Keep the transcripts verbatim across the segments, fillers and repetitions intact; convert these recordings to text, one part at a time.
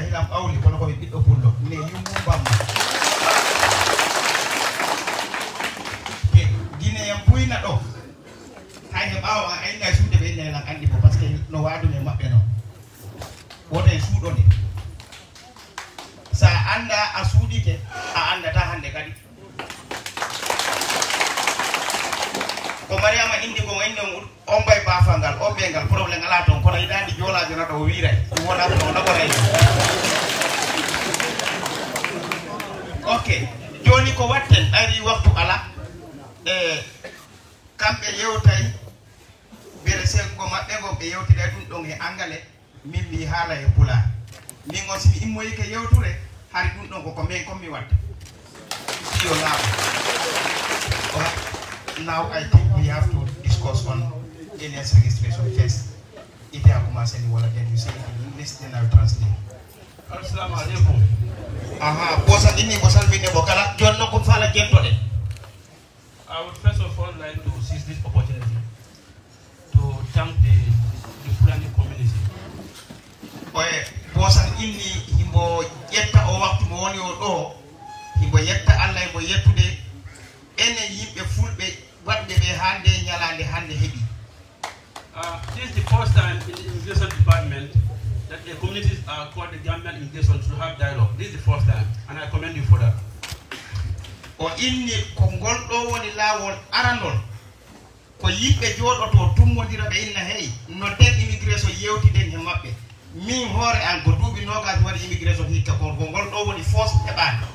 Hiram ɓawli kono ko mi ɓiɗɗo pullo, ne yummu bamma. Te Guinéen buyna ɗo. Hay he ɓaawo an, a inna e suuɗe ɓe inna e lan anndi mo, parce que no waadumi e maɓɓe noon. Woto en suuɗonde. So a annda a suuɗike, a anndata hannde kadi. Ko Mariama indi ko, mo indi on, on mbay baafal ngal, on ɓe ngal, problème alaa toon, kono hiɗa anndi joolaajo naɗo o wiiray, ɗum wonaa ko o naɓoray. Ok, jooni ko watten, ɓayri waktu alaa. E kamɓe yewtay, bere sengo maɓɓe ngo ɓe yewtiray ɗum ɗon he angale, min mi haala he pulaar. Min on, si mi immoyike yewtude, hari ɗum ɗon ko, ko men kon mi watta. Iyo laaɓa. Alright. Now I think we have to discuss on alias registration first. Ite a commencé ni wala, then you say it in English, then I will translate. Assalamu alaikum. Aha, bosa ɗinni ko salminde mo kala, jooni noon ko faala jentoɗe. I would first of all like to seize this opportunity to thank the, the Fulani community. Oye, bosan inni himbo yetta o waktu mo woni o ɗo, himbo yetta Allah, himbo yettude enen yimɓe fulɓe waɗɓe ɓe hande ñalande hande heɓi. Uh, this is the first time in the immigration department that the communities are called the Gambian immigration to have dialogue. This is the first time, and I commend you for that. O inni ko ngol ɗo woni laawol aranol, ko yimɓe jooɗoto tummodira ɓe inna, hey, nodden immigration yewtiden he maɓɓe. Min hoore an ko duuɓi noogas mi waɗi immigration hikka, ko ko ngol ɗo woni foos heɓaani.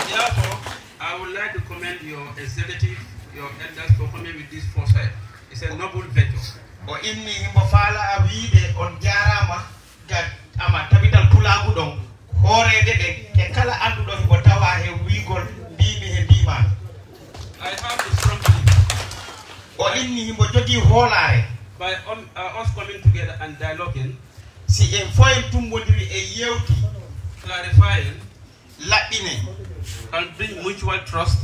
Therefore, I would like to commend your executive, your elders for coming with this foresight. It's a noble venture. O inni himbo faala a wiide on jaaraama ga ama tabital pulaagu ɗon, hooreeɓe ɓen, e kala annduɗo himbo tawa he wiigol mbiimi he mbiimaami. I have a strong belief. O inni himbo jogii hoolaare. By um, uh, us coming together and dialoguing, si en fof en tummodiri e yewti, clarifying, laɓɓine, and bring mutual trust,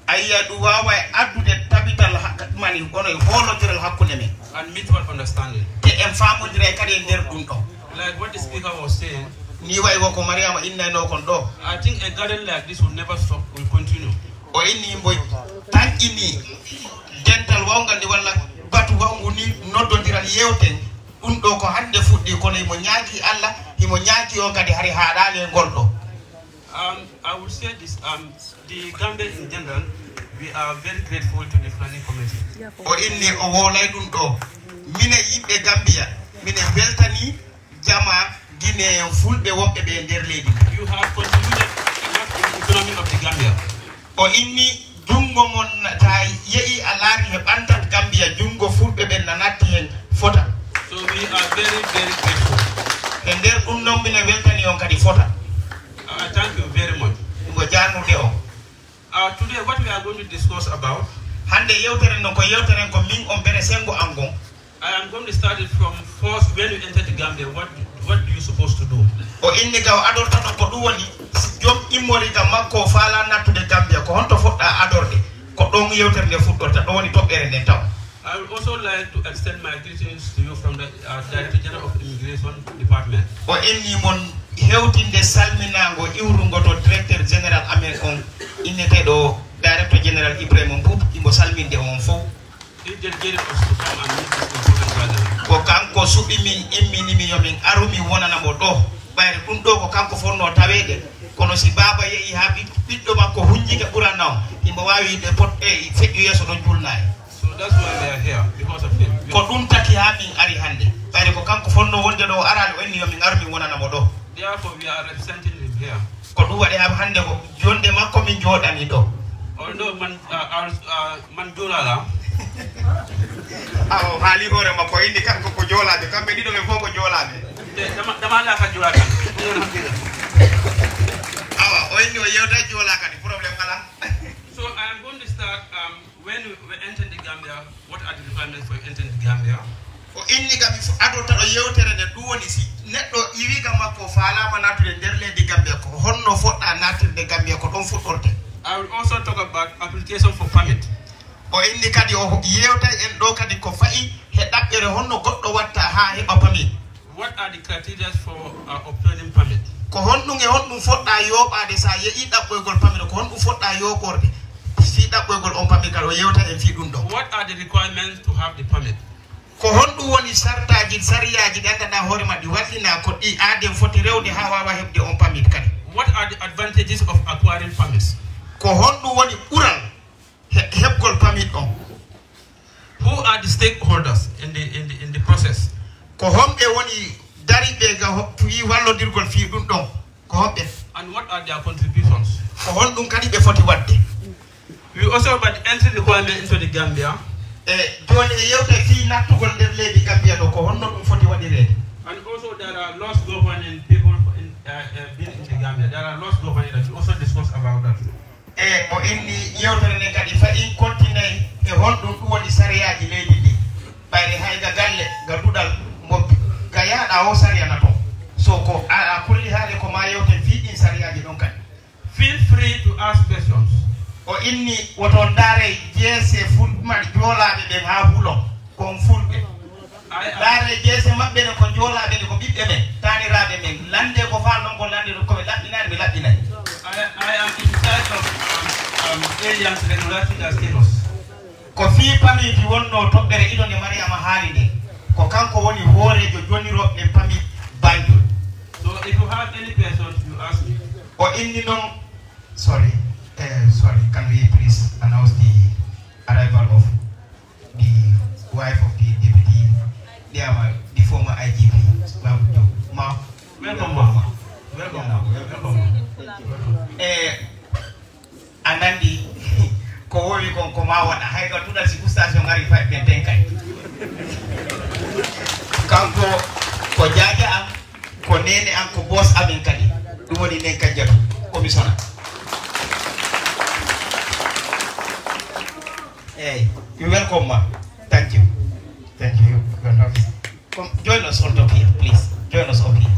a yiya ɗum waawa e addude tabital hak-, mani, kono e hoolodiral hakkunde men, and mutual understanding, te en faamodira e kadi e nder ɗum ɗo. Like what the speaker was saying, ni wayi wo ko Mariama innayno kon ɗo. I think a gathering like this will never stop, will continue. O inni mbo tanƴini dental wawngal ni walla batu wawngu ni noddodiral yewten. Ɗum ɗo ko hannde fuɗɗi, kono himo ñaagi Allah, himo ñaagi on kadi hari haaɗaali e ngol ɗo. Um, I would say this, um, the Gambia in general, we are very grateful to the planning committee. O inni o wowlay ɗum ɗo. Minen yimɓe Gambia, minen weltani jama Guinée en fulɓe wonɓe ɓe nder leydi ndi. You have contributed a lot in the economy of the Gambia. O inni junngo mon, ta yehi a laari he ɓantal Gambia, junngo fulɓe ɓen na natti heen fota. So we are very, very grateful. E nder ɗum noon minen weltani on kadi fota. I thank you very much. Mbo jaarnude on. Uh, today, what we are going to discuss about, hannde yewtere non ko yewteren ko min on bere sengo an gon. I am going to start it from first, when you enter the Gambia, what, what do you supposed to do? O inni ga o adorta ɗon ko ɗum woni, si joom immori ga makko o faala nattude Gambia, ko honto foɗɗa adorde? Ko ɗon yewtere nde fuɗɗorta, ɗon woni toɓɓere nden taw. I would also like to extend my greetings to you from the, uh, Director General of Immigration Department. O inni mon hewtinde salminaango iwrungo to Directeur Général amen on, inneteeɗo Directeur Général Ibrahima Mboup, imo salminde on fof. He dedicated us to come and meet this important gathering. Ko kanko suɓi min, immini mi yo min aru min wonana mo ɗo. Ɓayre ɗum ɗo ko kanko fonnoo taweede, kono si baaba yehi haa ɓi-, ɓiɗɗo makko hunjike ɓuranna on, himo waawi yiɗde pot-, e feƴƴu yeeso ɗon julna en. So that's why we are here, because of him. Ko ɗum taki haa min ari hannde. Ɓayde ko kanko fonnoo wonde ɗo, o araali, o inni yo min ar min wonana mo ɗo. Therefore, we are representing him here. Ko ɗum waɗi haa hannde ko jonnde makko min jooɗani ɗo. Although man, uh, uh, uh, man Joolaa laa. Awa, o haali hoore makko, o inni kanko ko Joolaaɓe, kamɓe ɗiɗo ɓe fof ko Joolaaɓe. Te dama, dama laa ka Joolaa kan. Awa, o inni o yewta Joolaa kadi, problème alaa. So I am going to start, um, When we enter the Gambia, what are the requirements for entering the Gambia? O inni kam mi fu-, adorta ɗo yewtere nde, ɗum woni si neɗɗo iwi kam makko o faalaama nattude nder leydi Gambia, ko honno foɗɗa nattirde Gambia, ko ɗon fuɗɗorte. I will also talk about application for permit. O inni kadi o yewtay en ɗo kadi ko fayi he ɗaɓɓere honno goɗɗo watta haa heɓa permit. What are the criteria for uh, obtaining permit? Ko honɗum e honɗum foɗɗa yooɓaade so a yehi ɗaɓɓoygol pamiro? Ko honɗum foɗɗa yooɓorde fii ɗaɓɓoygol on pamiro? Kadi o yewta en fii ɗum ɗon. What are the requirements to have the permit? Ko honɗum woni sartaaji, sariyaaji ɗi anndanɗaa hoore ma ɗi wallina ko ɗi aaden foti rewde haa waawa heɓde on pamiro kadi? What are the advantages of acquiring permits? Ko honɗum woni ɓural he- heɓgol pamiro on? Who are the stakeholders in the, in the, in the process? Ko homɓe woni dariiɓe ga ho- fii wallondirgol fii ɗum ɗon? Ko homɓe? And what are their contributions? Ko honɗum kadi ɓe foti waɗde? We also about the entry requirement into the Gambia. E jooni e yewte fii nattugol nder leydi Gambia ɗo, ko honno ɗum foti waɗireede? And also there are laws governing people in, uh, uh, being in the Gambia. There are laws governing that. We also discuss about that. E o inni yewtere nden kadi fayin kontinay e honɗum ɗum woni sariyaaji leydi ndi. Ɓayri hay ga galle, ga duɗal, mo ga yaaɗa o sariya na toon. So ko a, a kulli haale ko ma yewten fii ɗin sariyaaji ɗon kadi. Feel free to ask questions. O inni woto ndaaray jeese fulɓe joolaaɓe ɓen haa hulon. Ko on fulɓe. I am, laare jeese maɓɓe ne ko joolaaɓe ne ko ɓiɓɓe men, taaniraaɓe men. Lande ko faalɗon ko lande ɗon ko ɓe laɓɓinaade ɓe laɓɓinay. I, I am in charge of um, um, aliens regulating the status. Ko fii pamiiji wonnoo toɓɓere iɗo nde Mariama haali nde. Ko kanko woni hooreejo jonirooɓe pami Banjul. So if you have any questions, you ask me. O inni noon, sorry, eh, sorry, can we please announce the arrival of the wife of the deputy, the, um, the former I G P, Babu Diop. Ma, welcome, ma. Welcome, ma. Welcome, ma. Eh, a nandi ko wowi kon ko ma waɗa. Hay ka tuɗal si ustaas yo ngari fay ɓen ten kay. Kanko ko jaaja am, ko neene am, ko boos amen kadi. Ɗum woni nen kan jatu. Commissioner. Hey, you welcome, ma. Thank you. Thank you. Come, join us on top here, please. Join us up here.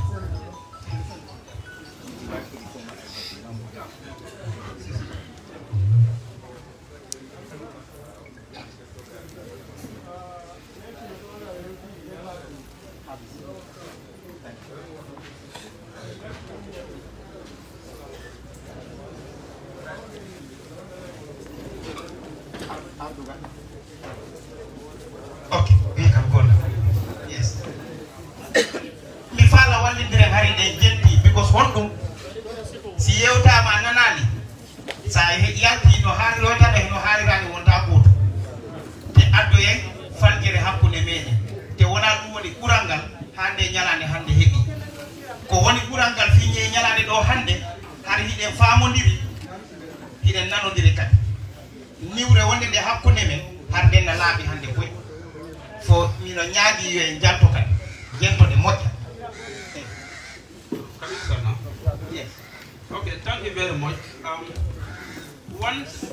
Ok, wi kam golla. Yes. Mi faala wallindiren hari ɗen jetti, because honɗum si yewtaama a nanaali, sa he- yalti no haaliroyta ɗo hino haaliraani wonta gootum. Te addoyay faljere hakkunde meɗen. Te wonaa ɗum woni ɓural ngal haa nde ñalaande hannde heɓi. Ko woni ɓural ngal fii ñee ñalaande ɗo hannde, hari hiɗen faamondiri, hiɗen nanondiri kadi. Niwre wonde nde hakkunde men, har nden na laaɓi hannde koy. Fo mino ñaagi yo en jalto kadi. Jento ɗe moƴƴa. Yes. Okay, thank you very much. Um, once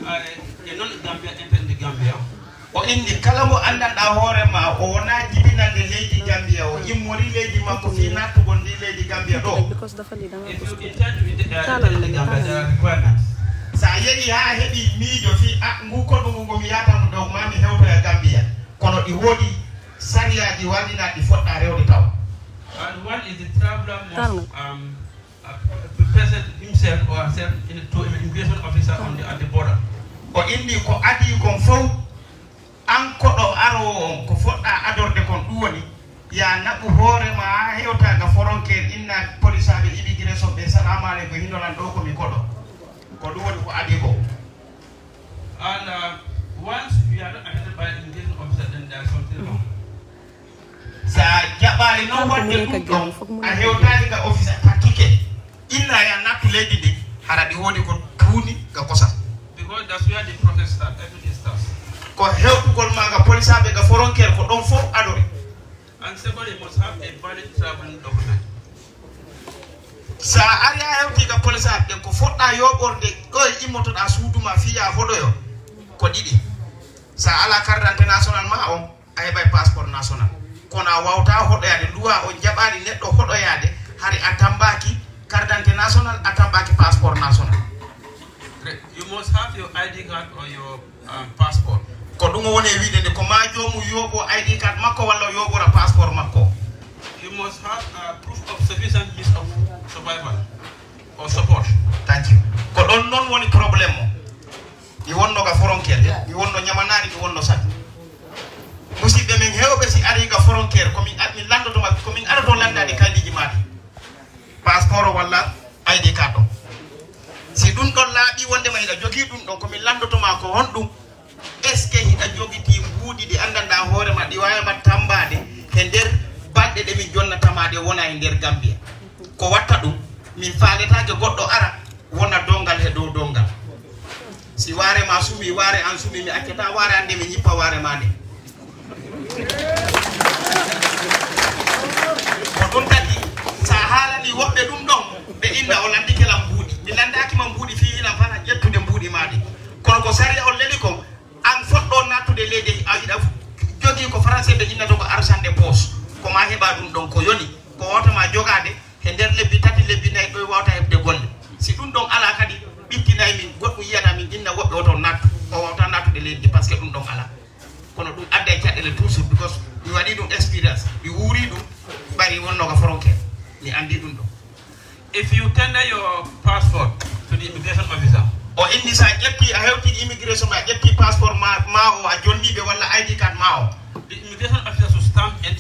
uh, a non-Gambian entered the Gambia, o inni kala mo anndanɗaa hoore ma o wonaa jibinannde leydi Gambia, o immori leydi makko fii nattugol ndi leydi Gambia ɗo. If you intend to enter the Gambia, there are requirements. So a yehi haa heɓi miijo fii a ngu koɗo ngu ngo mi yahata mo ɗo ma mi hewtoya Gambia, kono ɗi woodi sariyaaji wallinaɗi foɗɗa rewde taw. And one is the traveler must um, uh, present himself or herself in, to an immigration officer on the, at the border. O inni ko adii kon fow, an koɗo aroowo on, ko foɗɗa adorde kon ɗum woni ya naɓu hoore ma haa hewta ga foronkeer, inna polisaaɓe immigration ɓe, "Salaamu aleykum, hino lan ɗo ko mi koɗo." Ko ɗum woni ko adii ko. And uh, once you are not attended by an immigration officer, then there is something wrong. Sa jaɓaali noon waɗde ɗum ɗon, a hewtaali ka office a takkike, inna ya nattu leydi ndi, hara ɗi woodi ko tuuni ka kosam. Because that's where the process starts, everything starts. Ko hewtugol ma ka polisaaɓe ka foronkeer ko ɗon fof adori. And secondly, you must have a valid traveling document. Sa ari a hewti ka polisaaɓe ɓen, ko foɗɗa yooɓorde ɗo e immotoɗa suudu ma fii ya hoɗoyo ko ɗiɗi. Sa ala carte d'identité national ma on, a heɓay passeport national. Kono a wawta hoɗoyaade, luwa on jaɓaali neɗɗo hoɗoyaade hari a tambaaki carte d'identité national, a tambaaki passeport national. You must have your I D card or your um, passeport. Ko ɗum o woni e wiide nde ko ma joomu yooɓo I D card makko walla o yooɓora passeport makko. You must Have a proof of sufficient means of survival or support. Thank you. Ko ɗon noon woni problème o. Mi wonno ka frontière, mi wonno ñamanaari, mi wonno sat. Musidɓe men heewɓe, si ari ka frontière, ko min, min lanndoto ma, ko min aroto lanndaade kaydiiji maaɗi. Passeport walla I D card o. Si ɗum ɗon laaɓi wonde ma hiɗa jogii ɗum ɗon, ko min lanndoto ma ko honɗum? Est-ce que hiɗa jogitii mbuuɗi ɗi anndanɗaa hoore ma, ɗi waawi ma tammbaade he nder balɗe ɗe min jonnata ma ɗe wona e nder Gambia? Ko watta ɗum, min faaletaake goɗɗo ara wona donngal he dow donngal. Si waare ma sumi, waare an sumi, mi accata waare an nde mi ñippa waare ma nde. Ko ɗum tagi, sa haalani woɓɓe ɗum ɗon, ɓe inna o lanndike lam mbuuɗi. Mi lanndaaki ma mbuuɗi fii ilam fana ƴettude mbuuɗi ma ɗi. Kono ko sariya on leli kon, an fotɗo nattude leydi, a yiɗa jogii ko français ɓe innata ko argent de poche. Ko ma heɓa ɗum ɗon ko yoni, ko wawta ma jogaade he nder lebbi tati, lebbi nayi, ɗo wawta heɓde golle. Si ɗum ɗon alaa kadi, ɓittinay min, goɗɗum yiyata min inna woɓɓe oto nattu, o wawta nattude leydi, parce que ɗum ɗon alaa. Kono ɗum adda e caɗeele toujours, because mi waɗi ɗum experience, mi wuuri ɗum, ɓari wonno ka frontière, mi anndi ɗum ɗon. If you tender your passport to the immigration officer, o inni sa ƴetti, a hewti immigration, a ƴetti passeport ma, ma o, a jonni ɓe walla I D card ma o. The immigration officer should stamp it.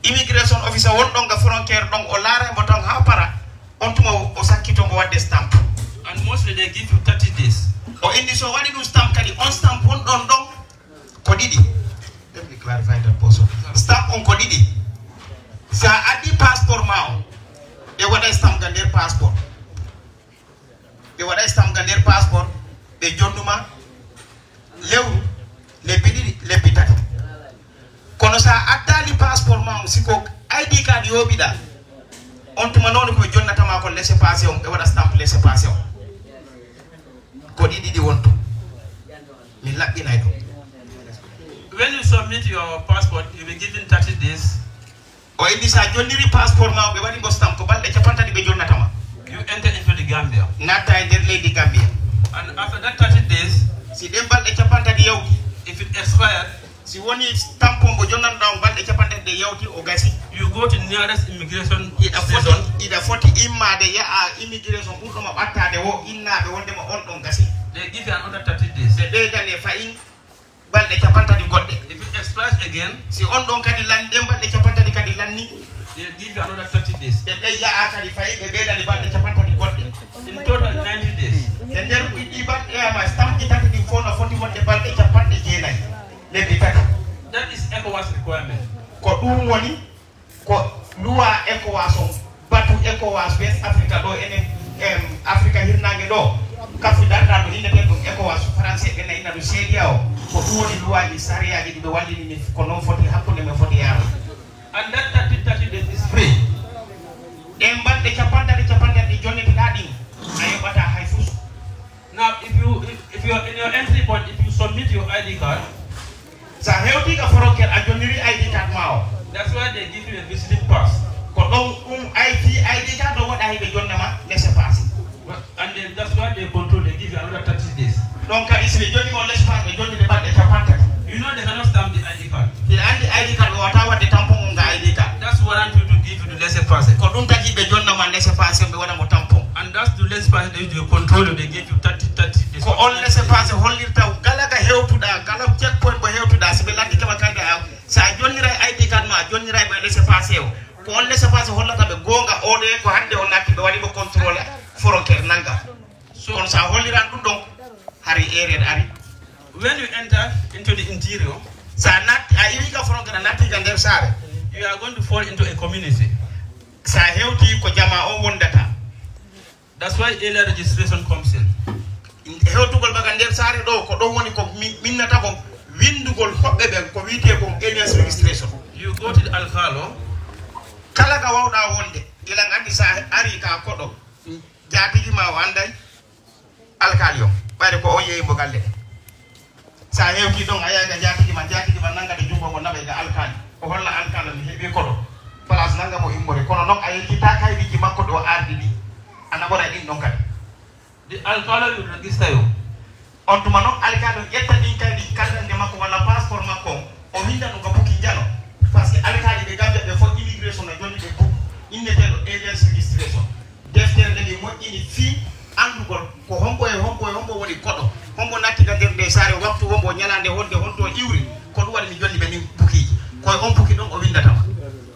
Immigration officer won ɗon ka frontière ɗon, o laara mo tan haa para, on tuma o, o sakkito mo waɗde stamp. And mostly they give you thirty days. O inni so waɗi ɗum stamp kadi, on stamp won ɗon ɗon, ko ɗiɗi. Let me clarify that also. Stamp on ko ɗiɗi. Sa addi passeport ma on, ɓe waɗa stamp ga nder passeport. Ɓe waɗa stamp ga nder passeport, ɓe jonnuma lewru, lebbi ɗiɗi, lebbi tati. Kono sa addali passeport ma on, si ko I D card yooɓiɗa, on tuma noon ko ɓe jonnata ma ko laissez-passer on, ɓe waɗa stamp laissez-passer on. Ko ɗiɗi ɗi wontu. Min laɓɓinay ɗum. When you submit your passport, you will be given thirty days. O inni sa jonniri passeport ma, ɓe waɗi ngo stamp, ko balɗe capantati ɓe jonnata ma. You enter into the Gambia. Natta e nder leydi Gambia. And after that thirty days, si ɗen balɗe capantati yawti, if it expired, si woni stamp on mo jonnanɗa on balɗe capantati ɗe yawti, o gasi. You go to nearest immigration station. Hiɗa foti, hiɗa foti immaade yaha immigration ɓurɗo ma ɓattaade wo, innaaɓe wonde ma on ɗon gasi. They give you another thirty days. Ɓe ɓeydane fayin balɗe capantati goɗɗe. If it expires again, si on ɗon kadi lanni, ɗen balɗe capantati kadi lanni, they give you another thirty days. Ɓe ɓeyya a kadi fayi, ɓe ɓeydani balɗe capantati goɗɗe. In total, ninety days. E nder ɗi balɗe ama stamp ji tati ɗin fof no foti wonde balɗe capanɗe jeenayi, lebbi tati. That is ECOWAS requirement. Ko ɗum woni ko loi ECOWAS on, batu ECOWAS, West Africa ɗo, enen, em, Africa hirnaange ɗo, kafu darnaaɗo innetee ɗum ECOWAS, français ɓe na inna ɗum C E D E A O, ko ɗum woni luwaaji, sariyaaji ɗi ɓe wallini min, ko noon foti, hakkunde men foti yaade. And that thirty, thirty days is free. Ɗen balɗe capantati, capantati ɗi jonnitoɗaa ɗin, a yoɓataa hay fus. Now, if you, if, if you are in your entry point, if you submit your I D card, sa hewti ka frontière, a jonniri I D card ma o. That's why they give you a visiting pass. Ko ɗon ɗum I D, I D card ɗo waɗa hiɓe jonna ma laissez-passer. Well, and then that's why they control, they give you another thirty days. Ɗon kadi si ɓe jonni mo laissez-passer, ɓe jonni ɓe balɗe capantati. You know they cannot stamp the I D card. Hiɗa anndi I D card o wata waɗde tampon on nga I D card. That's warrant you to give you the laissez-passer. Ko ɗum tagi ɓe jonna ma laissez-passer, ɓe waɗa mo tampon. And that's the laissez-passer they, they control you, they give you thirty, thirty days. Ko on laissez-passer hollirta kala ka hewtuɗa, kala checkpoint mo hewtuɗa, si ɓe lanndike ma kadi a, sa jonniray I D card ma, jonniray mo e laissez-passer o. Ko on laissez-passer hollata ɓe goonga, o ɗo ko hannde o natti, ɓe waɗi mo contrôle frontière nannga. So, kono sa holliran ɗum ɗon, hari erreur ari. When you enter into the interior, sa natti, a iwi ka frontière, a natti ka nder saare, you are going to fall into a community. Sa hewti ko jama o wondata. That's why earlier registration comes in. Hewtugol ma ka nder saare ɗo, ko ɗon woni ko mi-, minnata kon winndugol hoɓɓe ɓen, ko wiyetee kon alias registration. You go to the alkalo. Kala ka wawɗa wonde, ilan anndi sa ari ka koɗo, jaatigi ma o annday alkali on, ɓayde ko on yehi mo galle. Sa hewti ɗon, a yahay ka jaatigi ma, jaatigi ma nanga ɗo junngo ngo naɓa e ka alkali. O holla alkali mi heɓi koɗo. Place nanga mo immori. Kono non a yejjita kayɗiji makko ɗo ardi ɗi. A naɓora ɗin ɗon kadi. The alkali will register you. On tuma non alkali on ƴetta ɗin kayɗiji, carte d'identité makko walla passeport makko on. O winda ɗum ka Bukki Njano. Parce que alkali ɓe Gambia ɓe fof immigration no jonni ɓe.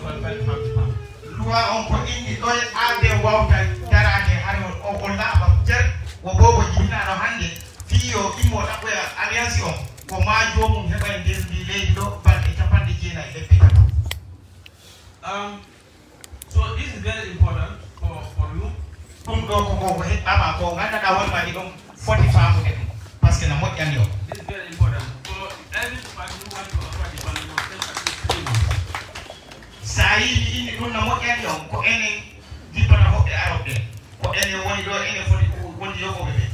Loi on ko inni ɗo e aade wawta daraade hare o, o laaɓa cer, o boobo jibinaaɗo hannde, fii yo immo ɗaɓɓoya alliance on, ko maa joomum heɓa e nder ndii leydi ɗo balɗe capanɗe jeenayi lebbe tati. Um, so this is very important for, for you. Ɗum ɗo ko ko heɓɓama ko ganduɗa wonma ɗi ɗum foti famude ɗum, parce que na moƴƴani o. This is very important for every party who want to offer the parliament. Sa yi mi inni ɗum na moƴƴani o, ko enen jippata hoɓɓe arobɓe, ko enen woni ɗo, enen foti wondi yogoɓe ɓe.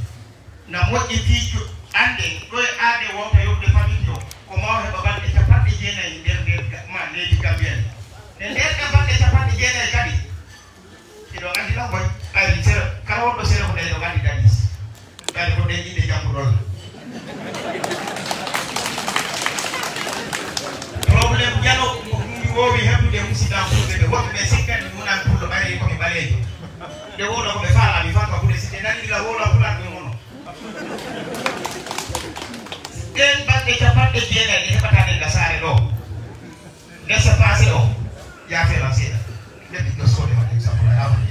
Na moƴƴi fii annden ɗo e aade wonta yoɓude famille o, ko maa o heɓa balɗe capanɗe jeenayi nder nder ma leydi Gambia ndi. E nder ɗen balɗe capanɗe jeenayi kadi, hiɗo anndi ɗon koy, ɓayri sere kala wonɗo sere ko ɗen ɗo anndi danis. Ɓayri ko ɗen inde jannguɗon. Problème jano mi wowi heɓude musidɗam fulɓe ɓe, woɓɓe ɓe sikkani mi wonan pullo ɓayri ko mi ɓaleejo. Nde wowla ko ɓe faala mi fanka kuɗe si ɓe nani la wowla pulaar ɓe wono. Ɗen balɗe capanɗe jeenayi ɗe heɓata ɗen ka saare ɗo. Laissez-passer o, yaafeeram seeɗa. Lebbi ɗo soode ma ɗen sappo na yaafo ɗen.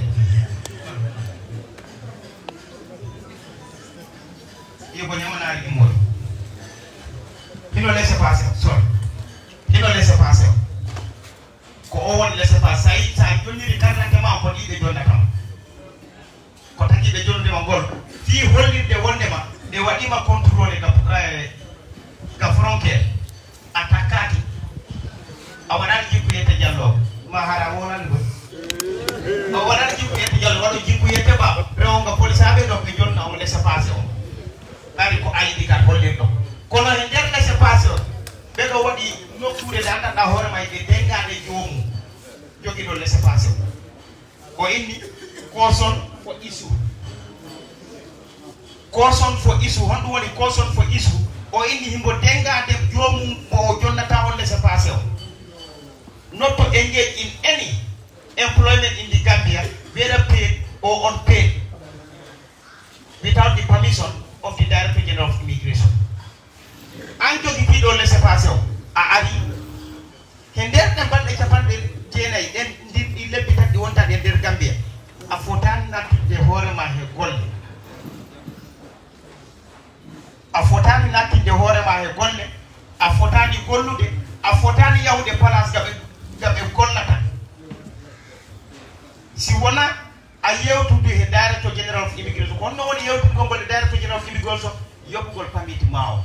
Iyo ko ñamanaari ɗum woni. Hino laissez-passer o, sorry. Hino laissez-passer o. Ko o woni laissez-passer. Sa yi-, sa jonniri carte d'identité ma, ko ɗi ɓe jonnata ma. Ko tagi ɓe jonnde ma ngol, fii hollirde wonde ma ɓe waɗi ma contrôlé ka, eh, ka frontière. A takkaaki. A waɗaani jikku yette Jallo. Ma hara a wonani ɗum. A waɗaani jikku yette Jallo, waɗo jikku yette ba. Rewo nga polisaaɓe ɗo ɓe jonna on laissez-passer on. Ɓayri ko I D card hollirɗo. Kono e nder laissez-passer on, ɓe ɗo waɗi nokkuure nde anndanɗaa hoore ma e dengaade joomum. Jogiiɗo laissez-passer on. O inni caution for issue. Caution for issue. Honɗum woni caution for issue? O inni himo dengaade joomum mo o jonnata on laissez-passer o. Not to engage in any employment in the Gambia, whether paid or unpaid, without the permission of the Director General of Immigration. An jogiiɗo laissez-passer o, a ari. He nder ɗen balɗe capanɗe jeenayi ɗen, ndin ɗi lebbi tati ɗi wonta ɗen nder Gambia, a fotaani nattude hoore ma he golle. A fotaani nattude hoore ma he golle. A fotaani gollude. A fotaani yahude place ga ɓe, ga ɓe gollata. Si wona a yewtude he Director General of Immigration. Ko honno woni yewtugol ngol e Director General of Immigration? Yoɓugol permit ma o.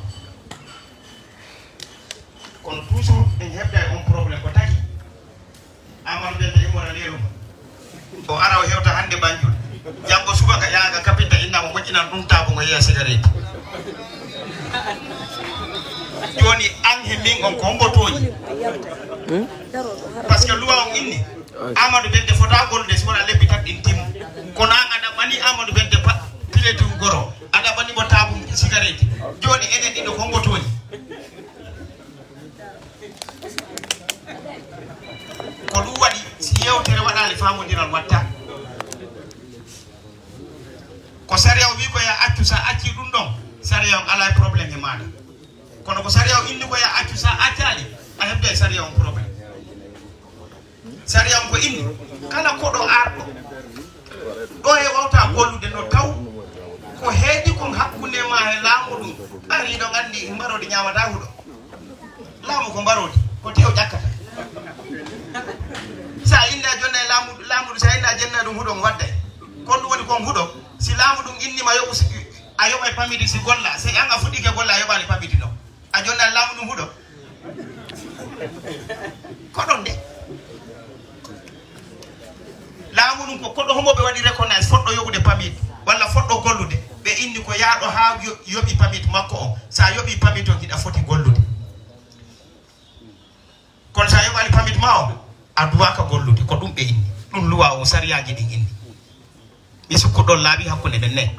Kono toujours en heɓday on problème ko tagi. Amadou Bente immora leeluma. O ara o hewta hannde Banjul. Janngo subaka ƴaaga kapinta inna mo moƴƴinan ɗum taabo ngo yeeya sigareeti. Jooni an he min on ko hombo tooñi? Parce que loi on inni Amadou Bente fota gollude si wona lebbi tati ɗin timmu. Kono an aɗa ɓani Amadou Bente pa-, piletum goro. Aɗa ɓani mo taabum sigareeti. Jooni enen ɗiɗo ko hombo tooñi? Ko ɗum waɗi si yewtere waɗaali faamondiral watta. Ko sariya o wi ko ya accu, sa acci ɗum ɗon, sariya on alaa e problème e maaɗa. Kono ko sariya o inni ko ya accu, sa accaali, a heɓda e sariya on problème. Sariya on ko inni, kala koɗo arɗo, ɗo e wawta gollude no taw, ko heedi kon hakkunde ma e laamu ɗum, ɓayri ɗo nganndi mbaroodi ñaamata huɗo. Laamu ko mbaroodi, ko tew ƴakkata. Huɗo on waɗday. Kon ɗum woni kon huɗo. Si laamu ɗum innii ma yoɓu si, a yoɓay pamidi si golla. Si an a fuɗɗike golla a yoɓaali pamidi non. A jonndaali laamu ɗum huɗo. Ko ɗon de. Laamu ɗum ko koɗo homo ɓe waɗi recognize foɗɗo yoɓude pamidi walla foɗɗo gollude. Ɓe inni ko yaaɗo haa yo-, yoɓi pamidi makko on. Si a yoɓi pamidi on hiɗa foti gollude. Kono si a yoɓaali pamidi ma on, a duwaaka gollude. Ko ɗum ɓe inni. Ɗum luwa o, sariyaaji ɗin inni. Mi sukku ɗon laaɓi hakkunde men ne.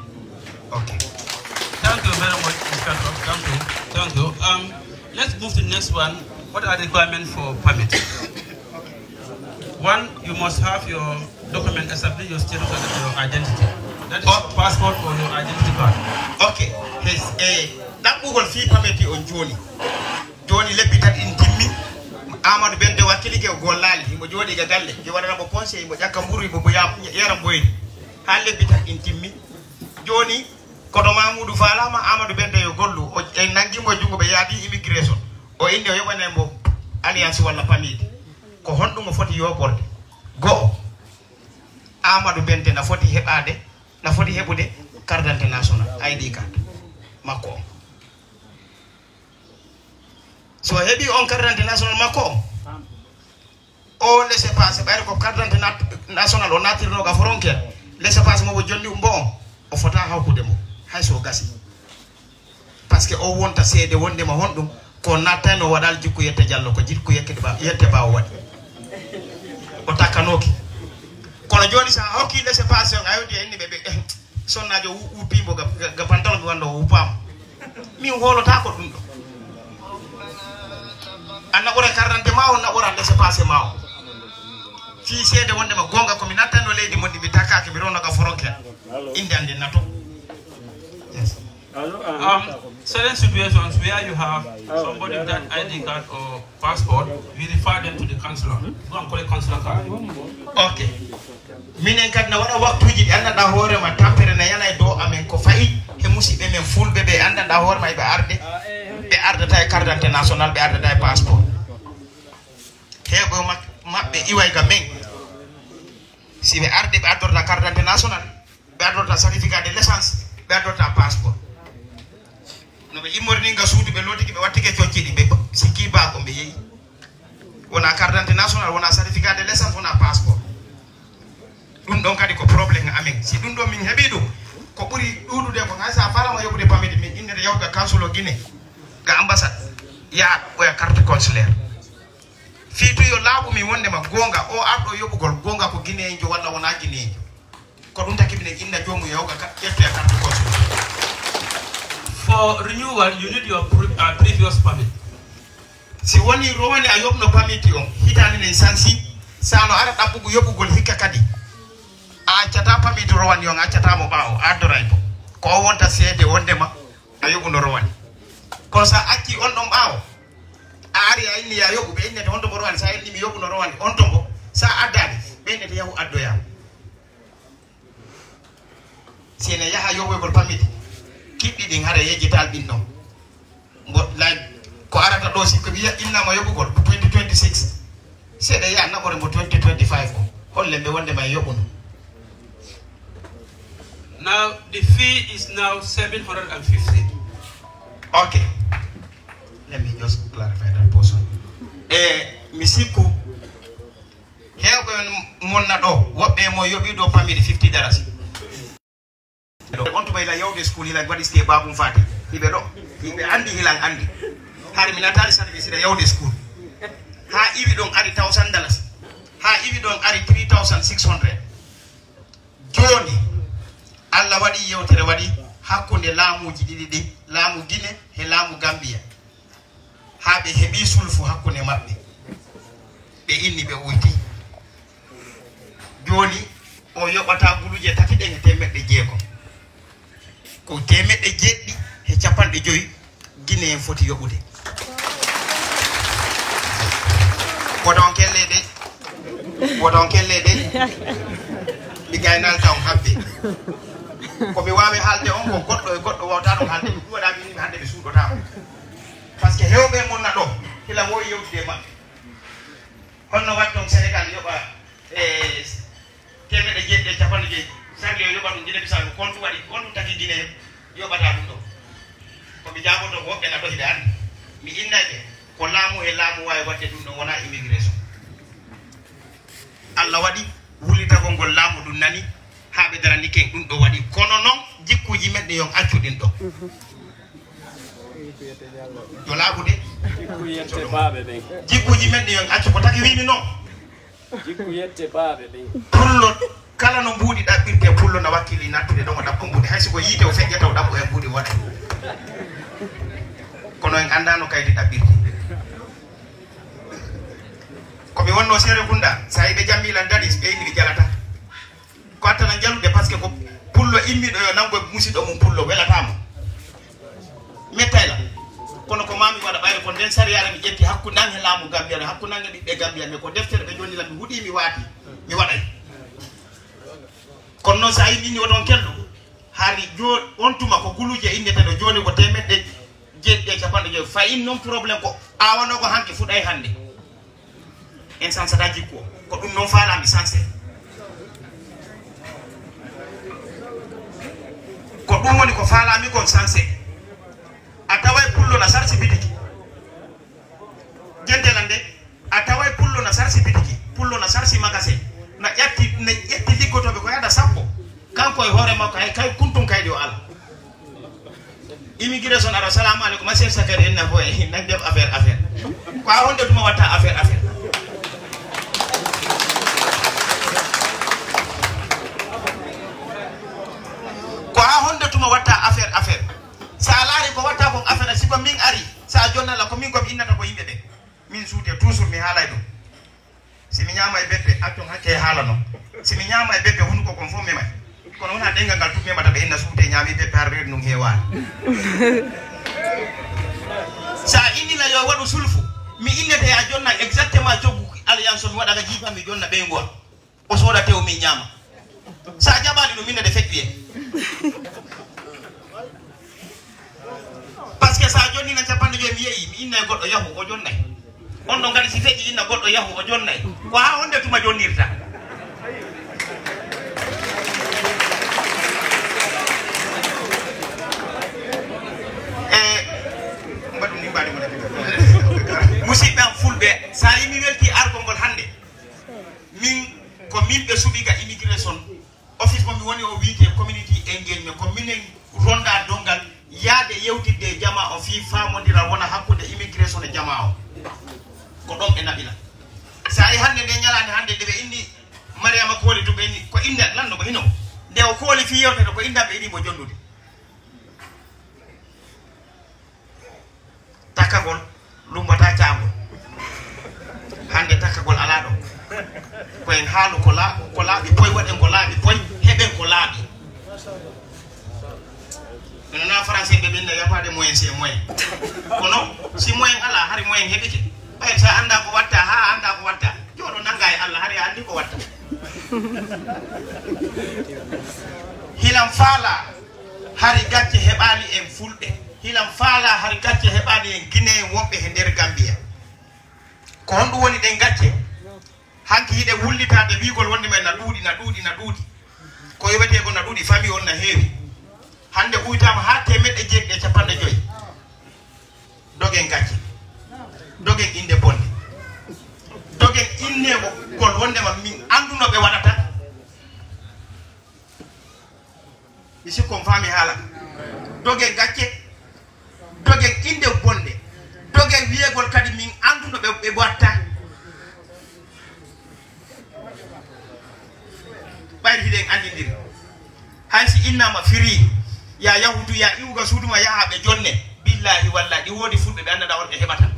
Ok. Thank you very much, Inspector. Thank you. Thank you. Um, let's move to the next one. What are the requirements for permit? One, you must have your document establish your status and your identity. That is your passport or your identity card. Ok. Hes, eh, ɗaɓɓugol fii pameti on jooni. Jooni lebbi tati in timmi. Amadou Bente wakkilike o gollaali. Himo jooɗi ga galle. Yo waɗana mo conseil, himo ƴakka mburu, himo boya, yara mboyri. Haa lebbi tati in timmi. Jooni, kono Mamoudou faalaama, Amadou Bente yo gollu. O, en nangi mo e junngo ɓe yaadi immigration. O inni o yoɓanay mo alliance walla pamide. Ko honɗum o foti yoɓorde? Go'o, Amadou Bente na foti heɓaade, na foti heɓude carte d'identité national, I D card, makko on. So o heɓi on carte d'identité national makko on, o laissez-passer, ɓayri ko carte d'identité nat-, national o nattirno ga frontière, laissez-passer mo o jonni umbo on, o fota hawkude mo, hay so o gasi. Parce que o wonta seede wondema honɗum, ko nattanno waɗal jikku yette Jallo, ko jikku yette ba, yette ba o waɗi. O takkanooki. Kono jooni so a hokki laissez-passer on, a yewti e inni ɓe, ɓe, eh, sonnaajo wu-, wuppii mo ga, ga, ga pantalon mi wonno o wuppaama. Min hoolotaako ɗum ɗo. A naɓora carte d'identité ma o, naɓora laissez-passer ma o. Fii seede wondema goonga ko mi nattanno leydi mon ndi mi takkaaki, mi ronno ga frontière. Innde an nden nato. Yes. Um, certain situations where you have somebody with that I D card or passport, we refer them to the consular. Go and collect consular card. Ok. Minen kadi na waɗa waktuuji ɗi anndanɗaa hoore ma tampere na yana e dow amen ko fayi he musiɓɓe men fulɓe ɓe anndanɗaa hoore ma ɓe arde, ɓe ardata e carte d'identité national, ɓe ardata e passeport. Heewɓe mak-, maɓɓe iway ga men. Si ɓe arde ɓe addorta carte d'identité national, ɓe addorta certificat de naissance, ɓe addorta passeport. No ɓe immori ni nga suudu ɓe lootiki ɓe wattike cocci ɗi ɓe sikki baa ko ɓe yehi. Wona carte d'identité national, wona certificat de naissance, wona passeport. Ɗum ɗon kadi ko problème amen. Si ɗum ɗon min heɓi ɗum, ko ɓuri ɗuuɗude ko hay sa farama yoɓude pamidi min innete yahuga consul o Guinée, ga ambassade, yaha ɓoya carte consulaire. Fii tun yo laaɓu min wondema goonga, o arɗo yoɓugol goonga ko Guinéenjo walla wona Guinéenjo. Ko ɗum taki minen inna joomum yahuga ka, ƴettoya carte consulaire. For renewal, you need your pre-, uh, previous permit. Si woni rowani a yoɓno pamiti on, hitaande nden sansi, sa no ara ɗaɓɓugu yoɓugol hikka kadi. A accata pamiti rowani on, a accata mo ɓaawo, a addoray mo. Ko o wonta seede wondema a yoɓuno rowani. Kono sa acci on ɗon ɓaawo, a ari a inni ya yoɓu, ɓe innete honto mo rowani, sa inni mi yoɓuno rowani, on to mo, sa addaali, ɓe innete yahu addoya. Si ene yaha yoɓoygol pamiti, kiɗɗi ɗin hara yejjital ɗin ɗon. Mbo, like, ko arata ɗo, si ko wiya innama yoɓugol twenty twenty-six, seeɗa yaha naɓore mbo twenty twenty-five ko, holle mbe wonde ma yoɓuno. Now, the fee is now seven hundred and fifty. Ok. Let me just clarify that portion. E mi sikku, heewɓe mon na ɗo, woɓɓe e mon yoɓi ɗo pamiri fifty dalasi. On tuma ila yawde school, ila waɗi ste babum fati. Hiɓe ɗo, hiɓe andi, hilan andi. Hari mi natali service ila yawde school. Ha iwi ɗon ari thousand dalasi. Ha iwi ɗon ari three thousand six hundred. Jooni, Allah waɗi yewtere waɗi hakkunde laamuuji ɗiɗi ɗi, laamu Gine e laamu Gambiya. Haa ɓe heɓi sulfu hakkunde maɓɓe. Ɓe inni ɓe uyti. Jooni, o yoɓata guluje tati ɗen e teemeɗɗe jeegom. Ko teemeɗɗe jeeɗiɗi e capanɗe joyi Gine en foti yoɓude. Woto on kelle de. Woto on kelle de. Mi gaynalta on habbe. Ko mi waawi haalde on, ko goɗɗo e goɗɗo wawta ɗum haalde. Ɗum waɗa min hannde mi suuɗotaama. Parce que heewɓe mon na ɗo, hila woowi yewtude e maɓɓe. Honno waɗi ɗon Sénégal yoɓa e teemeɗɗe jeeɗiɗi Yo yoɓa ɗum Gine Bisaw, ko honɗum waɗi, ko honɗum tagi Gine yoɓata ɗum ɗo? Ko mi jaaboto ko woɓɓe na ɗo hiɓe anndi. Mi innay ɓe, ko laamu he laamu waawi waɗde ɗum ɗo, wonaa immigration. Allah waɗi wullitagol ngol laamu ɗum nani, haa ɓe darani ken ɗum ɗo waɗi. Kono noon, jikkuuji men ɗin yon accu ɗin ɗo. Yo laaɓude. Jikku yette baaɓe ɓen. Jikkuuji men ɗin yon accu, ko taki wiimi noon. Jikku yette baaɓe ɓen. Pullo, kala no mbuuɗi ɗaɓɓirte, pullo na wakkili nattude ɗon o ɗaɓɓo mbuuɗi. Hay si ko yiite o feƴƴata o ɗaɓɓo e mbuuɗi waɗa. Kono en anndaa no kaydi ɗaɓɓirte. Ko mi wonnoo Serekunda, so a yiɓe jammi lan daɗi, ɓe inni mi jalata. Ko attana jalude, parce que ko pullo immiɗo yo nango e musiɗɗo mum pullo, welataamo. Mettay lan. Kono ko maa mi waɗa ɓayre ko nden sariyaare mi ƴetti hakkunde an he laamu Gambiya, hakkunde an e ɓiɓɓe Gambiya, mais ko deftere ɓe jonni lan, mi huɗii, mi waati, mi waɗay. Kono noon so a yii min ni o ɗon kelɗo, hari jo-, on tuma ko guluuje inneteeɗo jooni ko teemeɗɗe jeeɗiɗi e capanɗe joy. Fayin noon problème ko aawano ko hanki fuɗay hannde. En sansata jikku o. Ko ɗum noon faalaami sanse. Ko ɗum woni ko faalaami kon sanse. A taway pullo na sarsi bitiki. Jentela nde, a taway pullo na sarsi bitiki, pullo na sarsi magasin, na ƴatti, na ƴetti liggotooɓe ko yada sappo. Kanko e hoore makko, hay kay kuntum kaydi o ala. Immigration ara, "Salamu alaikum, monsieur Sakari, en na foye, nan def affaire, affaire." Ko a honde tuma watta affaire, affaire. Ko a honde tuma watta affaire, affaire. Sa a laari ko watta kon affaire, si ko min ari, sa a jonnala ko min ko mi innata ko yimɓe ɓe. Min suude toujours mi haalay ɗum. Si mi ñaama e bebbe, accon hakke e haala non. Si mi ñaama e bebbe, hunuko kon fof mi may. Kono wona ɗengal ngal tun memata ɓe inna suude ñaami bebbe har reedu ndun heewaani. Sa a innina yo waɗu sulfu, mi innete ya jonna exactement coggu alliance mi waɗa ka jiifa mi jonna ɓeyngu am. O sooda tew min ñaama. Sa a jaɓaali ɗum, min ne de feƴƴi en. Parce que sa a jonnina capanɗe joyi, mi yehi, mi inna e goɗɗo yahu, o jonnay. On ɗon kadi si feƴƴi inna goɗɗo yahu, o jonnay. Ko haa honde tuma jonnirta? E mbaɗum ni mbaɗi mo de. Musidɓe am fulɓe, sa yimi welti argol ngol hannde. Min, ko min ɓe suɓi ga immigration. Office mo mi woni o wiyetee community engagement. Ko minen ronda dongal yaade yewtidde e jamaa o fii faamondiral wona hakkunde immigration e jamaa o. Ko ɗon ɓe naɓila. Sa yi hannde nde ñalaande hannde nde ɓe inni Mariama Kooli to ɓe inni ko innde lanndo ko hino. Nde o kooli fii yewtere ko innde ɓe yiɗi mo jonnude. Takkagol lumbataa caangol. Hannde takkagol alaa ɗo. Ko en haalu ko laa-, ko laaɓi poy, waɗen ko laaɓi poy, heɓen ko laaɓi. Ɓe nana français ɓe ɓinna yapaade moyen c'est moyen. Kono si moyen alaa, hari moyen heɓike. Ɓay sa anndaa ko watta, haa a anndaa ko watta. Jooɗo nannga e Allah, hari a anndi ko watta. Hilan faala hari gacce heɓaali en fulɓe. Hilan faala hari gacce heɓaali en Guinéen wonɓe he nder Gambia. Ko honɗum woni ɗen gacce? Hanki hiɗe wullitaade wiigol wonde men na ɗuuɗi, na ɗuuɗi, na ɗuuɗi. Ko yowetee ko na ɗuuɗi, famille on na heewi. Hannde uytaama haa teemeɗɗe jeeɗiɗi e capanɗe joyi. Dogen gacce. Dogen innde bonde. Dogen inneegol wondema min annduno ɓe waɗata. Mi sikko on faami haala. Dogen gacce. Dogen innde bonde. Dogen wiyegol kadi min annduno ɓe, ɓe watta. Ɓayri hiɗen anndindiri. Hay si innama firi, ya yahudu, ya iwga suudu ma, yaha ɓe jonne. Billahi wallahi, ɗi woodi fulɓe ɓe annda on ɓe heɓata.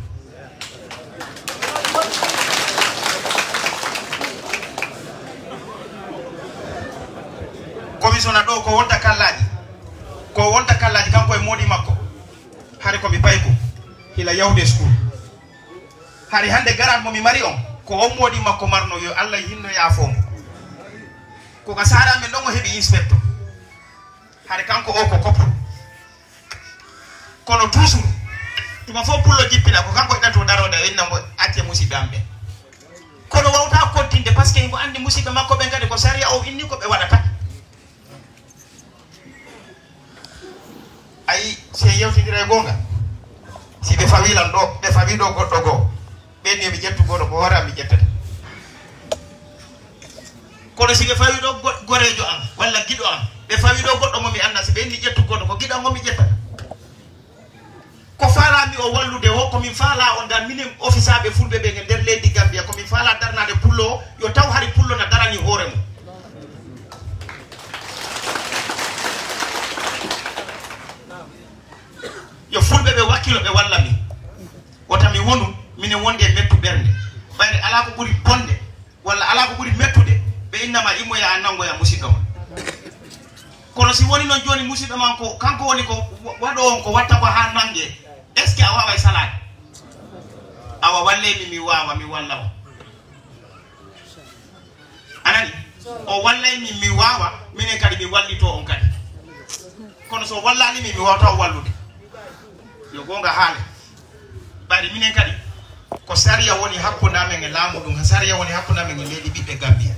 Komisona ɗo ko wonta kallaaji. Ko wonta kallaaji kanko e moodi makko. Hari ko mi payko. Hila yahude school. Hari hannde garaat mo mi mari on, ko on moodi makko marno, yo Allah hinno yaafo mo. Ko ka Saara men ɗon o heɓi inspector. Hari kanko o ko koppo. Kono toujours, tuma fof pullo jippina, ko kanko ina to darode, o inna mbo acce musiɓɓe am ɓe. Kono wawta koddinde, parce que himo anndi musiɓɓe makko ɓen kadi ko sariya o inni ko ɓe waɗata. Si en yewtindira e goonga, si ɓe fawi lan ɗo, ɓe fawi ɗo goɗɗo goo, ɓen yo ɓe ƴettu gooto ko hoore am mi ƴettata. Kono si ɓe fawi ɗo go-, goreejo am walla giɗo am, ɓe fawi ɗo goɗɗo mo mi anndaa, si ɓe inni ƴettu gooto ko giɗo am mo mi ƴettata. Ko faalaa mi o wallude o, ko min faalaa on, ndaa minen ofisaaɓe fulɓe ɓen e nder leydi Gambia, ko min faalaa darnaade pullo o, yo taw hari pullo na darani hoore mum. Yo fulɓe ɓe wakkilo ɓe walla min. Wota mi wonu minen wonde e mettu ɓernde. Ɓayde alaa ko ɓuri bonde, walla alaa ko ɓuri mettude, ɓe innama immoya a nanngoya musiɗɗo ma. Kono si woni noon jooni musiɗɗo ma ko, kanko woni ko wa-, waɗo on ko watta ko haa nannge, est-ce que a waaway salaade? Awa wallee mi, mi waawa, mi walla on. A nani? O wallay min, mi waawa, minen kadi mi wallitoo on kadi. Kono so wallaali min, mi waawata on wallude. Yo goonga haale. Ɓayri minen kadi, ko sariya woni hakkunde amen e laamu ndun, sariya woni hakkunde amen e leydi ɓiɓɓe Gambiya.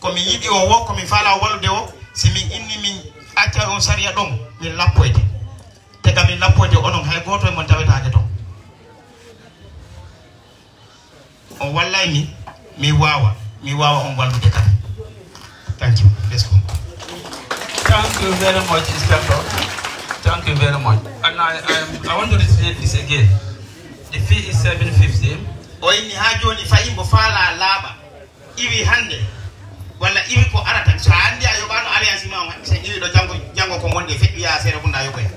Ko min yiɗi o wo, ko min faalaa o wallude o, si min inni min acca on sariya ɗon, min lappoyte. Te ka min lappoyte onon, hay gooto e mon tawetaake ton. On wallay mi, mi waawa, mi waawa on wallude kadi. Thank you. Let's go. Thank you very much, Inspector. Thank you very much. And I, I, am- I want to reiterate this again. The fee is seven fifty. O inni haa jooni fayi mbo faalaa laaɓa. Iwi hannde, walla iwi ko arata. So a anndi a yoɓaano alliance ma on, so iwi ɗo janngo, janngo ko wonde feƴƴu yaa Serekunda yoɓoya.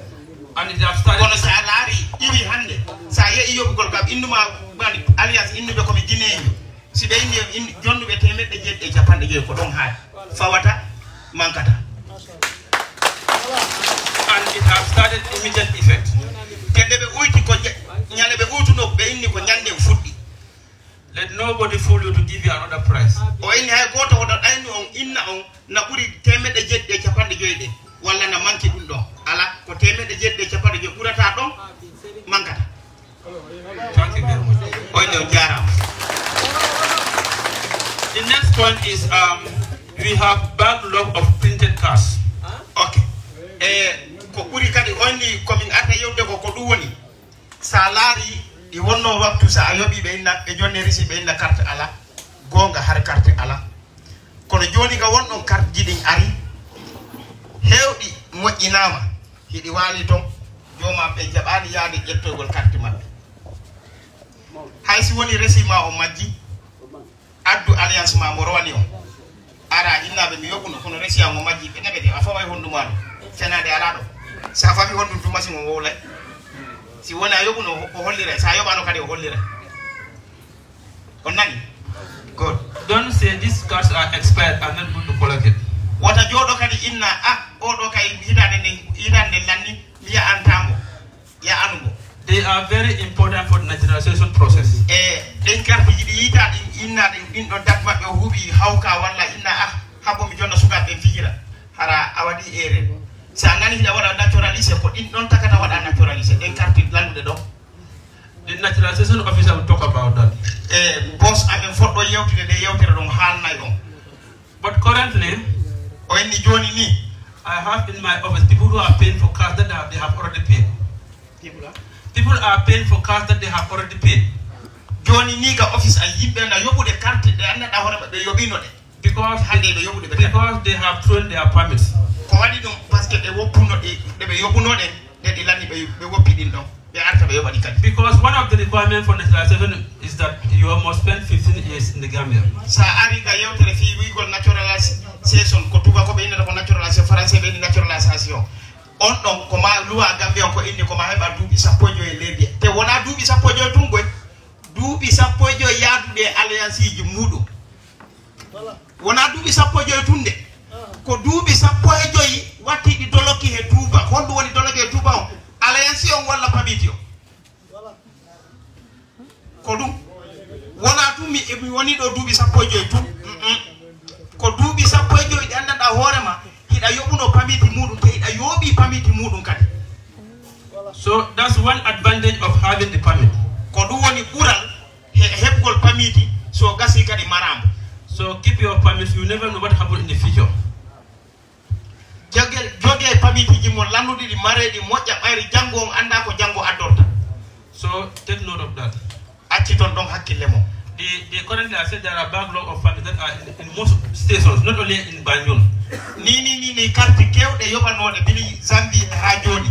And it has started. Kono so a laari iwi hannde, so a yehi yoɓugol kam, innuma woni alliance innuɓe ko mi Gineejo. Si ɓe inni, in- jonnuɓe teemeɗɗe jeeɗiɗi e capanɗe joyi ko ɗon haali. Fawata, mankata. And it has started immediate effect. Te nde ɓe uyti ko je- ñande ɓe uytuno, ɓe inni ko ñande fuɗɗi. Let nobody fool you to give you another price. O inni hay gooto oɗo ɗayni on inna on na ɓuri teemeɗɗe jeeɗiɗi e capanɗe joyi ɗe, walla na manki ɗum ɗon. Ala, ko teemeɗɗe jeeɗiɗi e capanɗe joyi ɓurata ɗon, mankata. Thank you very much. O inni on jaaraama. The next point is, um, we have backlog of printed cards. Ok. E ko ɓuri kadi, o inni ko min arta yewde ko, ko ɗum woni. So a laari, ɗi wonno waktu so a yoɓi ɓe inna, ɓe jonne resi ɓe inna carte ala, goonga har carte ala. Kono jooni ka wonɗon carte ji ɗin ari, heewɗi moƴƴinaama, hiɗi waali ton, jooma ɓe jaɓaani yaade ƴettoygol carte maɓɓe. Hay si woni resi ma o majji, addu alliance ma mo rowani on. Ara innaaɓe mi yoɓuno, kono resi am o majji, ɓe neɓete, a faway hondu ma ɗo. Fenaade alaa ɗo. So a fawi hondu tuma si mo wowlay. Si woni a yoɓuno, o holliray. So a yoɓaano kadi o holliray. On nani? Good. Don't say these cards are expired, I'm not going to collect it. Wota jooɗo kadi inna, ah, o ɗo kay hitaande nden, hitaande nden lanni, mi ya'antaa mo. Ya anugo. They are very important for the naturalization process. E ɗen kartiji ɗi yiita ɗin inna ɗin ɗin ɗon dat maɓɓe o huuɓi hawka walla inna ah habbo mi jonna sukaaɓe ɓen fijira hara a waɗi erreur. So a nani hiɗa waɗa naturalisé ko ɗin ɗon takata waɗa naturalisé ɗen karti landuɗe ɗon. The naturalization officer will talk about that. E boss amen foɗɗo yewtude nde yewtere ɗon haalnay on. But currently, o inni jooni ni, I have in my office people who are paying for cars that they have, they have already paid. People are paying for cars that they have already paid. Jooni ni ka office an yimɓe na yoɓude carte ɗe anndanɗa hoore maɓɓe yoɓino ɗe. Because hannde ɓe yoɓude ɓe carte. Because they have thrown their permits. Ko waɗi ɗum parce que ɓe woppuno ɗe ɗe ɓe yoɓuno ɗen nde ɗi lanni ɓe ɓe woppi ɗin ɗon. Ɓe arta ɓe yoɓani kadi. Because one of the requirements for naturalization is that you must spend fifteen years in the Gambia. So a ari ka yewtere fii wiigol naturalisation ko tubakoɓe innata ko naturalisation, français ɓe inni naturalisation. On ɗon ko ma luwa Gambia on ko inni ko ma heɓa duuɓi sappo e joyi e leydi. Te wona duuɓi sappo e joyi tun koy. Duuɓi sappo e joyi yaaduɗi e alliance ji muɗum. Wona duuɓi sappo e joyi tun de. Ko duuɓi sappo e joyi wattiɗi doloki he tuuba. Honɗum woni doloki he tuuba on? Alliance on walla pamiti on? Ko ɗum wona tun mi mi woni ɗo duuɓi sappo e joyi tun. Mm-mm. Ko duuɓi sappo e joyi ɗi anndanɗa hoore ma hiɗa yoɓuno pamiti muɗum te hiɗa yooɓi pamiti muɗum kadi. So that's one advantage of having the permit. Ko ɗum woni ɓural he heɓgol pamiti so gasi kadi maraama. So keep your permits, you never know what happen in the future. Joge, joge pamitiiji mon lannuɗi ɗi mareeɗi moƴƴa ɓayri janngo on anndaa ko janngo addorta. So take note of that. Acci ton ɗon hakkille mon. The, the currently I said there are backlog of permits that are in, in most stations, not only in Banjul. Ni ni ni ni carte kewɗe yoɓanooɗe bili Zambie haa jooni.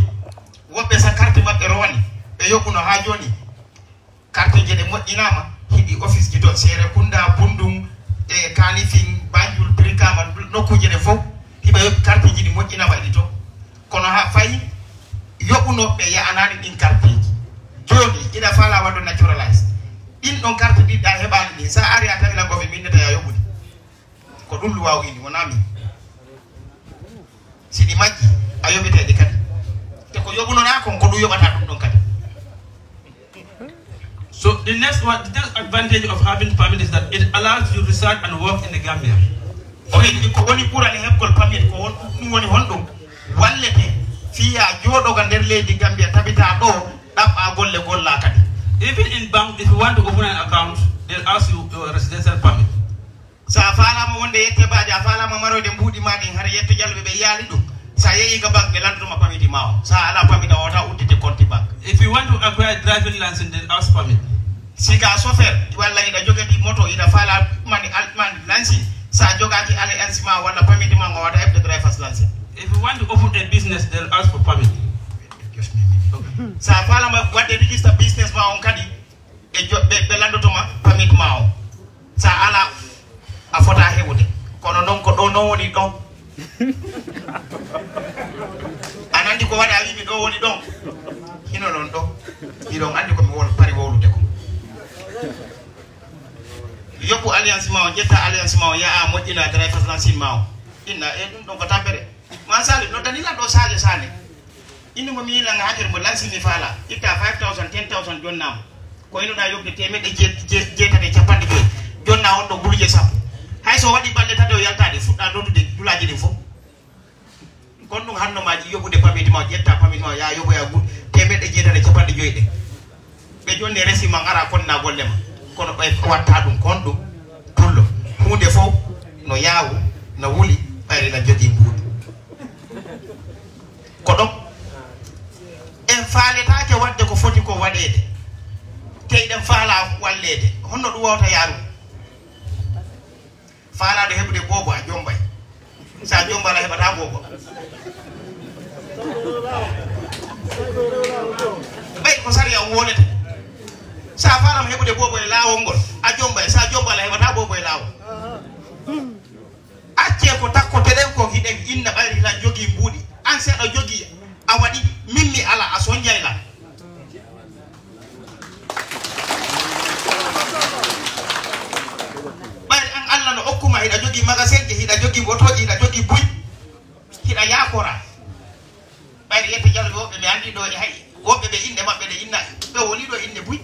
Woɓɓe sa carte maɓɓe rowani ɓe yoɓuno haa jooni. Karteeji ɗe moƴƴinaama, hiɗi office ji to Serekunda, Bundung, e Kanifing, Banjul, Brikama, nokkuuje ɗe fof, hiɓe yoɓi karteeji ɗi moƴƴinaama ɗi to. Kono haa fayi yoɓunooɓe yaanaani ɗin karteeji. Jooni, iɗa faalaa waɗde naturalize. Ɗin ɗon carte ɗiɗi ɗa heɓaali ɗin, sa ari a tawi la gofi min neta ya yoɓude. Ko ɗum luwaaw ini, wonaa min. Si ɗi majji, a yoɓete ɗi kadi. Te ko yoɓunonaa kon, ko ɗum yoɓata ɗum ɗon kadi. So the next one, the next advantage of having permit is that it allows you to reside and work in the Gambia. O inni ko woni ɓurani heɓgol pamit ko won ɗum woni honɗum wallete fiya jooɗoga nder leydi Gambia tabita ɗo ɗaɓɓa golle golla kadi. Even in bank, if you want to open an account, they'll ask you your residential permit. Sa faalama wonde yette baaji, a faalama maroyde mbuuɗi ma ɗin, hara yette jalɓe ɓe yiyaali ɗum. Sa yehi ga bank ɓe lanndotoma pamiti ma o. Sa ala pamita o wata uddite konti bank. If you want to acquire driving license, then ask permit. Sika chauffeur walla iɗa jogati moto iɗa faala mani al- mani lansi sa jogaki alliance ma walla pamiti ma o wata heɓde drivers lansi. If you want to open a business, they'll ask for permit. Sa faalama wadde register business ma on kadi ɓe jo- ɓe ɓe lanndotoma pamit ma o. Sa ala a fota heɓude kono noon ko ɗo noon woni ɗon. An anndi ko waɗa wimi ɗo woni ɗon. Hino noon ɗo hiɗon anndi komi wol pari wowlude ko. Yoppu alliance ma o ƴetta alliance ma o yaha moƴƴina drivers lansin ma o inna e ɗum ɗon ko tampere. Ma salim noddani lan ɗo sage sane. Innu mo mi yilan hakkere mo lansi mi faala itta five thousand ten thousand jonnamo ko inoɗa yobde temeɗɗe jeetati e capanɗe joyi. Jonna on ɗo guluje sappo. Hay so waɗi balɗe tati o yaltade fuɗɗa noddude dulaji ɗin fof. Kon ɗum hanno maji yoɓude pamiti ma ƴetta pamiti ma ya yoɓoya gul temeɗɗe jeetati e capanɗe joyi ɗe. Ɓe jonni resi ma ngara konna golle ma kono ɓe watta ɗum kon ɗum pullo. Huunde fof no yaawu no wuli ɓayri na jogii mbuuɗi. Ko ɗon en faaletaake waɗde ko foti ko waɗeede. Te eɗen faalaa walleede honno ɗum wawta yaarude? Faalaaɗo heɓude boobo a jombay. Sa jombal a heɓata boobo. Ɓay ko sariya on wonete. Sa faalama heɓude boobo e laawol ngol a jombay sa jombal a heɓata boobo e laawol. Accee ko takkoteɗen ko hiɗen inna ɓayri hiɗa jogii mbuuɗi. An si aɗa jogii a waɗi min mi ala a sonjay lan. Ɓayri an Allah no okkuma hiɗa jogii magasinje hiɗa jogii motooji hiɗa jogii buy. Hiɗa yaakora ɓayri yette jalɓe woɓɓe mi anndi ɗo e hay woɓɓe ɓe inɗe maɓɓe ɗe inna ɓe woni ɗo inɗe buy.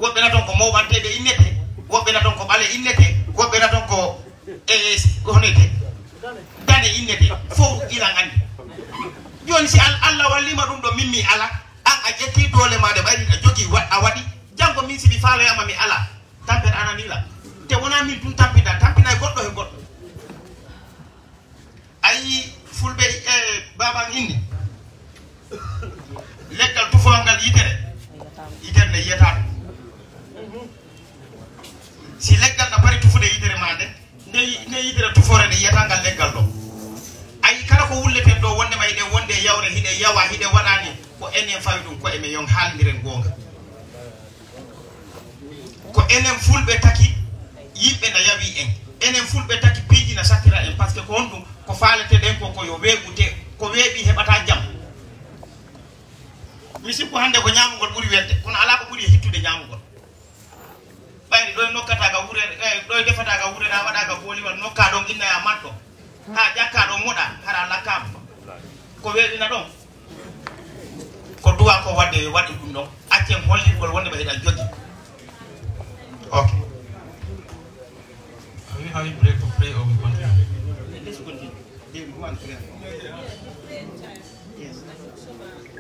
Woɓɓe na ton ko mowɓanteɓe innete woɓɓe na ton ko ɓale innete woɓɓe na ton ko e honete dane innete fof ilan anndi. Joni si allah wallima ɗum ɗo min mi ala an a ƴetti doole ma de ɓayri a jogi a waɗi janngo min si mi faaloyama mi ala tampere ananila. Te wona min tun tampinta tampinay goɗɗo he goɗɗo. A yii fulɓe e baban inni leggal tufowangal yitere yitere nde yiyata ɗum. Si leggal na bari tufude yitere ma nde nde yitere tufore nde yiyata ngal leggal ɗo. A yii kala ko wulleten ɗo wonde ma hiɗen wonde e yawre hiɗen yawa hiɗen waɗani ko enen fawi ɗum ko emen yon haalindiren goonga. Ko enen fulɓe taki yimɓe na yawi en enen fulɓe taki piiji na sattira en par ce que ko honɗum ko faalete ɗen ko ko yo weeɓu te ko weeɓi heɓata jam. Mi sikku hannde ko ñaamugol ɓuri welde kono alaa ko ɓuri e hittude ñaamugol. Ɓayri ɗo e nokkata ga wure ɗo e defata ga wure na waɗa ga booliwal nokka ɗon inna ya matɗo ha ƴakka ɗon moɗa hara lakkama. Ko weeɓina ɗon ko duwa ko wadde yo waɗi ɗum ɗon accen hollitgol wonde ɓe hiɗa joggi. Ok. Are we having break for pray or we continue? Let's continue. They want prayer. Yes.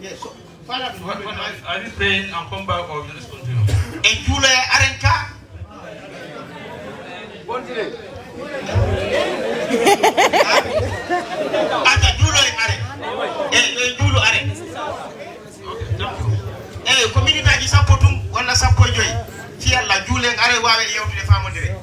Yes. So, Father, we want to Are we praying and come back or we just continue? En juulo e aren ka. Continue. Acca, juulo en are. Eyi, yo en juulu are. Eyi, ko minitaaji sappo tun walla sappo e joy. Fii Alla, juulo en are, waawe yewtude faamondire.